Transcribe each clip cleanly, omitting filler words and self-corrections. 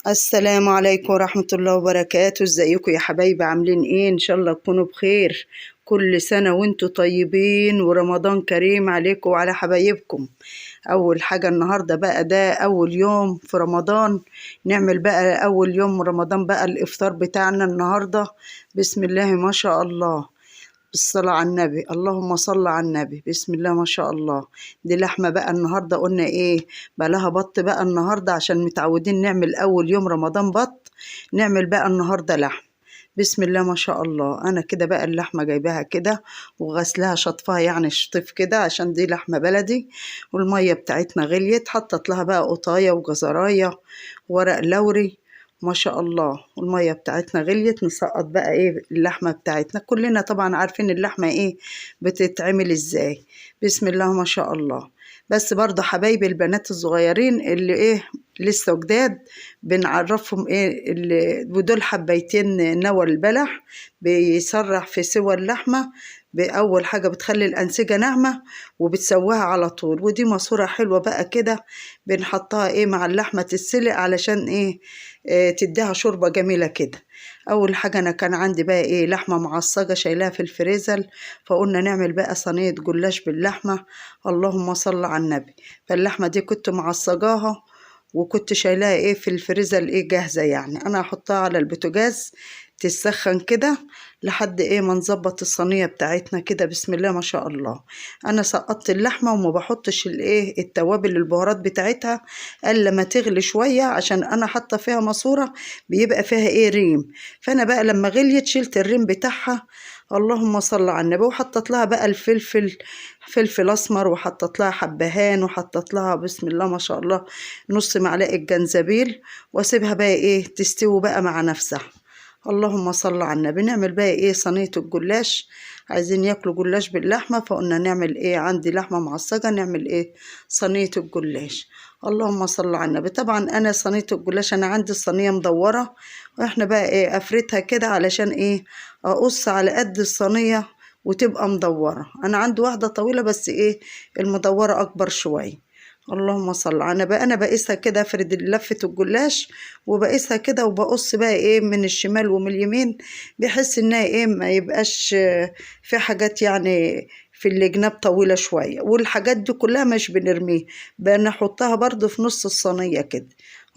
السلام عليكم ورحمة الله وبركاته. ازيكم يا حبايبي؟ عاملين ايه؟ ان شاء الله تكونوا بخير. كل سنة وانتوا طيبين ورمضان كريم عليكم وعلى حبايبكم. اول حاجة النهاردة بقى ده اول يوم في رمضان، نعمل بقى اول يوم رمضان بقى الافطار بتاعنا النهاردة. بسم الله ما شاء الله، بالصلاة على النبي، اللهم صل على النبي. بسم الله ما شاء الله. دي لحمة بقى النهاردة، قلنا ايه بقى لها بط بقى النهاردة، عشان متعودين نعمل اول يوم رمضان بط، نعمل بقى النهاردة لحم. بسم الله ما شاء الله. انا كده بقى اللحمة جايباها كده وغسلها شطفها، يعني شطف كده عشان دي لحمة بلدي. والمية بتاعتنا غليت، حطت لها بقى قطاية وجزراية ورق لوري ما شاء الله. والمية بتاعتنا غليت، نسقط بقى ايه اللحمة بتاعتنا. كلنا طبعا عارفين اللحمة ايه بتتعمل ازاي. بسم الله ما شاء الله. بس برضه حبايبي البنات الصغيرين اللي ايه لسه جداد بنعرفهم ايه اللي، ودول حبيتين نوى البلح بيسرح في سوى اللحمة. بأول حاجة بتخلي الأنسجة ناعمة وبتسويها على طول. ودي ماسورة حلوة بقى كده بنحطها ايه مع اللحمة تتسلق علشان ايه، تديها شوربة جميلة كده. أول حاجة أنا كان عندي بقى ايه لحمة معصجة شايلاها في الفريزر، فقلنا نعمل بقى صينية جلاش باللحمة. اللهم صل على النبي. فاللحمة دي كنت معصجاها وكنت شايلاها ايه في الفريزر ايه جاهزة، يعني أنا هحطها على البوتاجاز تسخن كده لحد ايه ما نظبط الصينية بتاعتنا كده. بسم الله ما شاء الله. انا سقطت اللحمة وما بحطش الايه التوابل البهارات بتاعتها الا ما تغلي شوية، عشان انا حاطة فيها ماسورة بيبقى فيها ايه ريم. فانا بقى لما غليت شلت الريم بتاعها. اللهم صل على النبي. وحطت لها بقى الفلفل، فلفل اسمر، وحطت لها حبهان، وحطت لها بسم الله ما شاء الله نص معلقة جنزبيل، واسيبها بقى ايه تستوي بقى مع نفسها. اللهم صل على النبي. نعمل بقى ايه صينية الجلاش. عايزين ياكلوا جلاش باللحمة، فقلنا نعمل ايه، عندي لحمة معصجة نعمل ايه صينية الجلاش. اللهم صل على النبي. طبعا انا صينية الجلاش انا عندي الصينية مدورة، واحنا بقى ايه افردها كده علشان ايه اقص على قد الصينية وتبقى مدورة. انا عندي واحدة طويلة بس ايه المدورة اكبر شوية. اللهم صل على النبي. انا بقيسها كده، افرد لفة الجلاش وبقيسها كده، وبقص بقى ايه من الشمال ومن اليمين، بحيث انها ايه ما يبقاش في حاجات يعني في الجناب طويلة شوية. والحاجات دي كلها مش بنرميها، بنحطها برضو في نص الصينية كده.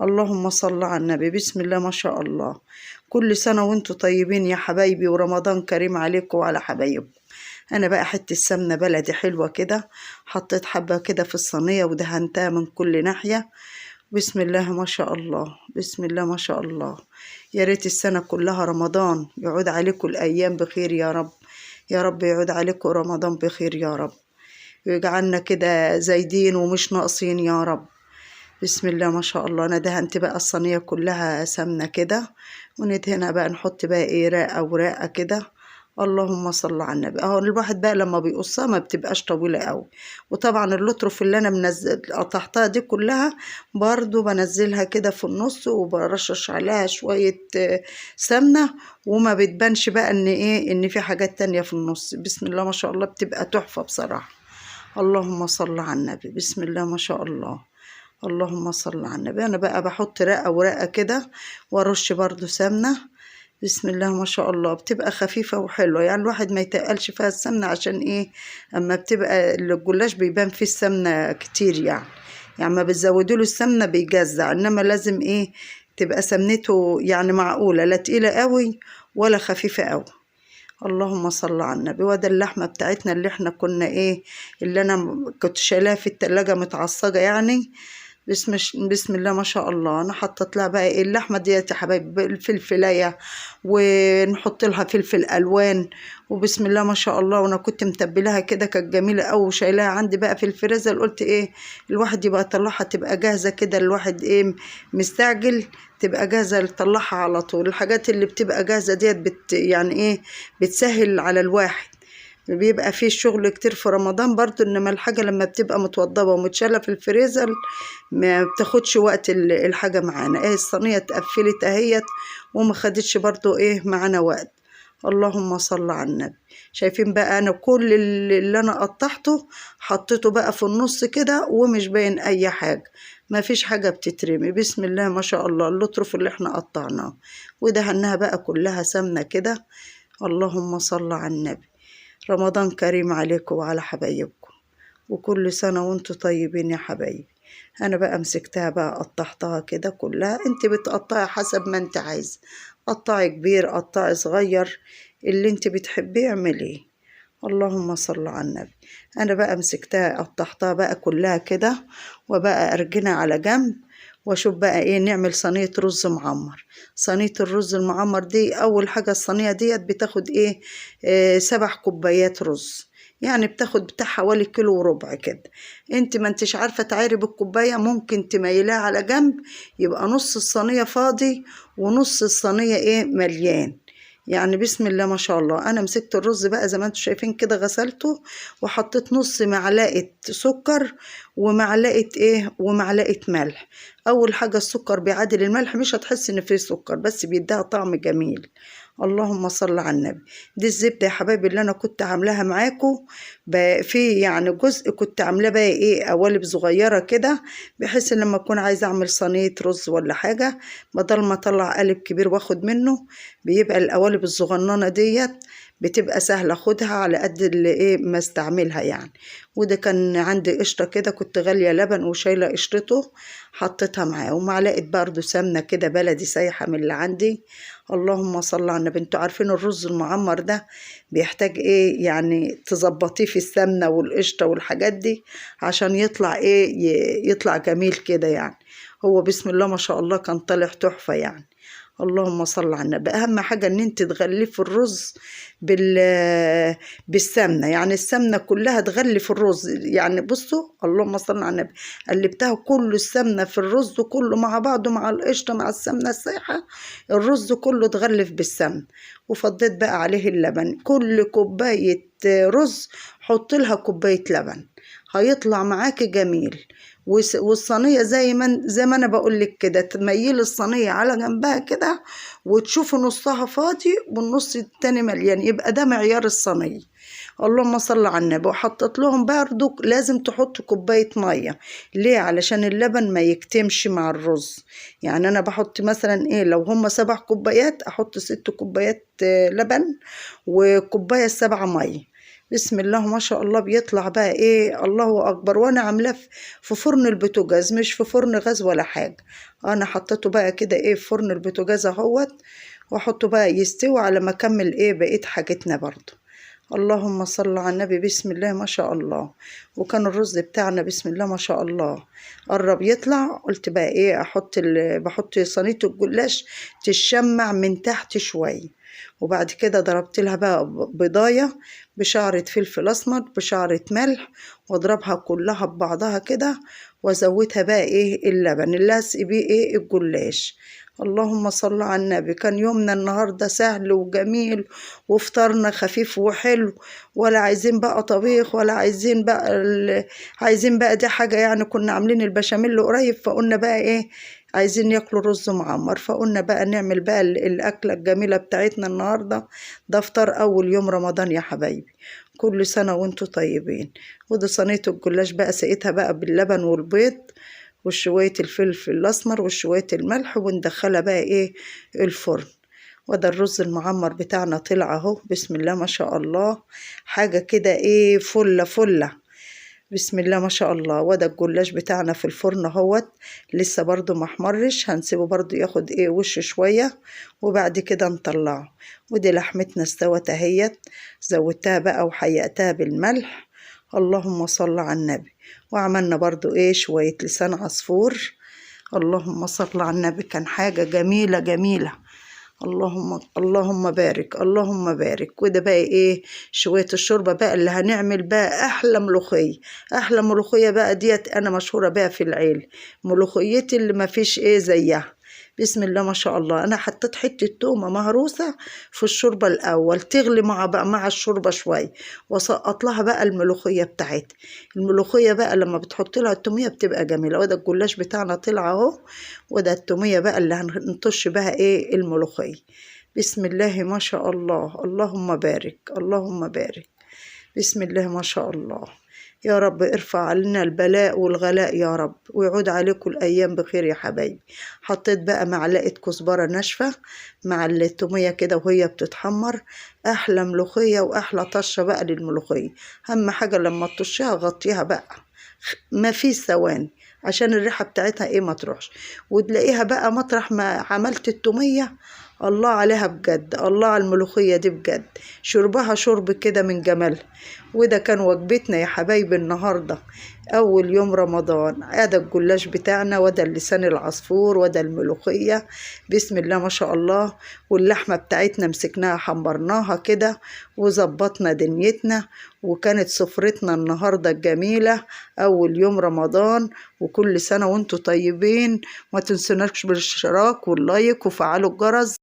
اللهم صل على النبي. بسم الله ما شاء الله. كل سنة وانتوا طيبين يا حبايبي، ورمضان كريم عليكم وعلى حبايبكم. انا بقى حتة سمنة بلدي حلوة كده، حطيت حبة كده في الصينية ودهنتها من كل ناحية. بسم الله ما شاء الله، بسم الله ما شاء الله. يا ريت السنة كلها رمضان يعود عليكم الأيام بخير يا رب، يا رب يعود عليكم رمضان بخير يا رب، ويجعلنا كده زايدين ومش ناقصين يا رب. بسم الله ما شاء الله. انا دهنت بقى الصينية كلها سمنة كده، وندهنها بقى نحط بقى ايه رقة ورقة كده. اللهم صل على النبي. اهو الواحد بقى لما بيقصها ما بتبقاش طويلة قوي. وطبعا اللطرف اللي انا منزل قطعتها دي كلها برضو بنزلها كده في النص، وبرشش عليها شوية سمنة، وما بتبانش بقى ان ايه ان في حاجات تانية في النص. بسم الله ما شاء الله، بتبقى تحفة بصراحة. اللهم صل على النبي. بسم الله ما شاء الله. اللهم صل على النبي. انا بقى بحط رقة ورقة كده، وارش برضو سمنة. بسم الله ما شاء الله، بتبقى خفيفة وحلوة، يعني الواحد ما يتقلش فيها السمنة، عشان ايه اما بتبقى الجلاش بيبان فيه السمنة كتير، يعني ما بتزودوا له السمنة بيجزع، انما لازم ايه تبقى سمنته يعني معقولة، لا تقيلة قوي ولا خفيفة قوي. اللهم صل على النبي. وده اللحمة بتاعتنا اللي احنا كنا ايه اللي انا كنت شايلاها في التلاجة متعصجة يعني. بسم الله ما شاء الله. انا حطيت لها بقى ايه اللحمة ديت يا حبايبي الفلفلايه، ونحط لها فلفل الوان، وبسم الله ما شاء الله. وانا كنت متبلاها كده، كانت جميلة قوي، وشايلاها عندي بقى في الفريزر. قلت ايه الواحد يبقى يطلعها تبقى جاهزة كده، الواحد ايه مستعجل تبقى جاهزة يطلعها على طول. الحاجات اللي بتبقى جاهزة ديت يعني ايه بتسهل على الواحد، بيبقى فيه شغل كتير في رمضان برضو، انما الحاجة لما بتبقى متوضبة ومتشالة في الفريزر ما بتاخدش وقت الحاجة معانا. ايه الصينية اتقفلت اهيت وما خدتش برضو ايه معانا وقت. اللهم صل على النبي. شايفين بقى انا كل اللي انا قطعته حطيته بقى في النص كده، ومش باين اي حاجة. ما فيش حاجة بتترمي. بسم الله ما شاء الله. اللطرف اللي احنا قطعناه ودهناها بقى كلها سمنة كده. اللهم صل على النبي. رمضان كريم عليكم وعلى حبايبكم، وكل سنة وانتم طيبين يا حبايبي. انا بقى مسكتها بقى قطعتها كده كلها، انت بتقطعي حسب ما انت عايزه، قطعي كبير قطعي صغير، اللي انت بتحبيه اعمليه. اللهم صل على النبي. انا بقى مسكتها قطعتها بقى كلها كده، وبقى ارجنها على جنب، واشوف بقى ايه نعمل صينية رز معمر. صينية الرز المعمر دي اول حاجة الصينية ديت بتاخد ايه، 7 كوبايات رز، يعني بتاخد بتاع حوالي كيلو وربع كده. انت ما انتش عارفة تعايري بالكوباية، ممكن تميليها على جنب، يبقى نص الصينية فاضي ونص الصينية ايه مليان. يعني بسم الله ما شاء الله. انا مسكت الرز بقى زي ما انتم شايفين كده، غسلته وحطيت نص معلقة سكر ومعلقة ايه ومعلقة ملح. اول حاجة السكر بيعادل الملح، مش هتحس ان فيه سكر، بس بيديها طعم جميل. اللهم صل على النبي. دي الزبدة يا حبايبي اللي انا كنت عاملاها معاكم، في يعني جزء كنت عاملاه بقى ايه قوالب صغيرة كده، بحيث ان لما اكون عايزة اعمل صينية رز ولا حاجة، بدل ما اطلع قالب كبير واخد منه، بيبقى القوالب الصغننة ديت بتبقى سهلة، اخدها على قد اللي ايه ما استعملها يعني. وده كان عندي قشطة كده، كنت غالية لبن وشايلة قشطته حطيتها معاه، ومعلقة برضو سمنة كده بلدي سايحة من اللي عندي. اللهم صل على النبي. انتوا عارفين الرز المعمر ده بيحتاج ايه، يعني تظبطيه في السمنة والقشطة والحاجات دي عشان يطلع ايه، يطلع جميل كده يعني. هو بسم الله ما شاء الله كان طالع تحفة يعني. اللهم صل على النبي. اهم حاجة ان انت تغلفي الرز بالسمنة، يعني السمنة كلها تغلف الرز. يعني بصوا اللهم صل على النبي، قلبتها كله السمنة في الرز كله مع بعضه، مع القشطة مع السمنة السايحة، الرز كله اتغلف بالسمنة. وفضيت بقى عليه اللبن، كل كوباية رز حط لها كوباية لبن، هيطلع معاكي جميل. والصينية زي ما أنا بقول لك كده، تميلي الصينية على جنبها كده وتشوفي نصها فاضي والنص التاني مليان، يبقى ده معيار الصينية. اللهم صل على النبي. وحطيت لهم برضو لازم تحط كوباية مية، ليه؟ علشان اللبن ما يكتمش مع الرز. يعني أنا بحط مثلا إيه، لو هم 7 كوبايات أحط 6 كوبايات لبن وكوباية 7 مية. بسم الله ما شاء الله بيطلع بقى إيه، الله أكبر. وأنا عاملاه في فرن البوتاجاز، مش في فرن غاز ولا حاجة. أنا حطيته بقى كده إيه في فرن البوتاجاز أهوت، وأحطه بقى يستوي على ما أكمل إيه بقية حاجتنا برضو. اللهم صل على النبي. بسم الله ما شاء الله. وكان الرز بتاعنا بسم الله ما شاء الله قرب يطلع. قلت بقى إيه، بحط صينية الجلاش تشمع من تحت شوية، وبعد كده ضربت لها بقى بيضاية بشعرة فلفل أسمر بشعرة ملح، واضربها كلها ببعضها كده، وازودها بقى إيه اللبن اللي هسقي بيه إيه الجلاش. اللهم صل على النبي. كان يومنا النهاردة سهل وجميل، وفطرنا خفيف وحلو، ولا عايزين بقى طبيخ ولا عايزين بقى عايزين بقى دي حاجة. يعني كنا عاملين البشاميل قريب، فقلنا بقى إيه عايزين ياكلوا رز معمر، فقلنا بقى نعمل بقى الأكلة الجميلة بتاعتنا النهاردة. ده فطار أول يوم رمضان يا حبايبي، كل سنة وانتوا طيبين. ودي صينية الجلاش بقى سقيتها بقى باللبن والبيض وشوية الفلفل الأسمر وشوية الملح، وندخلها بقى إيه الفرن. وده الرز المعمر بتاعنا طلع أهو بسم الله ما شاء الله، حاجة كده إيه فلة فلة بسم الله ما شاء الله. وده الجلاش بتاعنا في الفرن اهوت، لسه برضو ما احمرش، هنسيبه برضو ياخد ايه وش شوية وبعد كده نطلعه. ودي لحمتنا استوت اهيت، زودتها بقى وحيقتها بالملح. اللهم صل على النبي. وعملنا برضو ايه شوية لسان عصفور. اللهم صل على النبي، كان حاجة جميلة جميلة. اللهم بارك، اللهم بارك. وده بقى ايه شوية الشوربة بقى اللي هنعمل بقى احلى ملوخية. احلى ملوخية بقى ديت انا مشهورة بيها في العيلة، ملوخيتي اللي ما فيش ايه زيها بسم الله ما شاء الله. انا حطيت حتة تومة مهروسة في الشوربة الاول تغلي مع الشوربة شوية، واسقط لها بقى الملوخية بتاعتي. الملوخية بقى لما بتحط لها التومية بتبقى جميلة. وده الجلاش بتاعنا طلع اهو، وده التومية بقى اللي هنطش بها ايه الملوخية. بسم الله ما شاء الله، اللهم بارك، اللهم بارك، بسم الله ما شاء الله. يا رب ارفع علينا البلاء والغلاء يا رب، ويعود عليكم الأيام بخير يا حبايبي. حطيت بقى معلقة كزبرة ناشفة مع التومية كده وهي بتتحمر. أحلى ملوخية وأحلى طشة بقى للملوخية. أهم حاجة لما تطشيها غطيها بقى، ما فيش ثواني، عشان الريحة بتاعتها ايه ما تروحش. وتلاقيها بقى مطرح ما عملت التومية، الله عليها بجد، الله على الملوخية دي بجد، شربها شرب كده من جمالها. وده كان وجبتنا يا حبايبي النهاردة أول يوم رمضان. ادي الجلاش بتاعنا، وده اللسان العصفور، وده الملوخية، بسم الله ما شاء الله. واللحمة بتاعتنا مسكناها حمرناها كده وظبطنا دنيتنا، وكانت سفرتنا النهاردة الجميلة أول يوم رمضان. وكل سنة وانتوا طيبين. ما تنسوناش بالاشتراك وال like وفعلوا الجرس.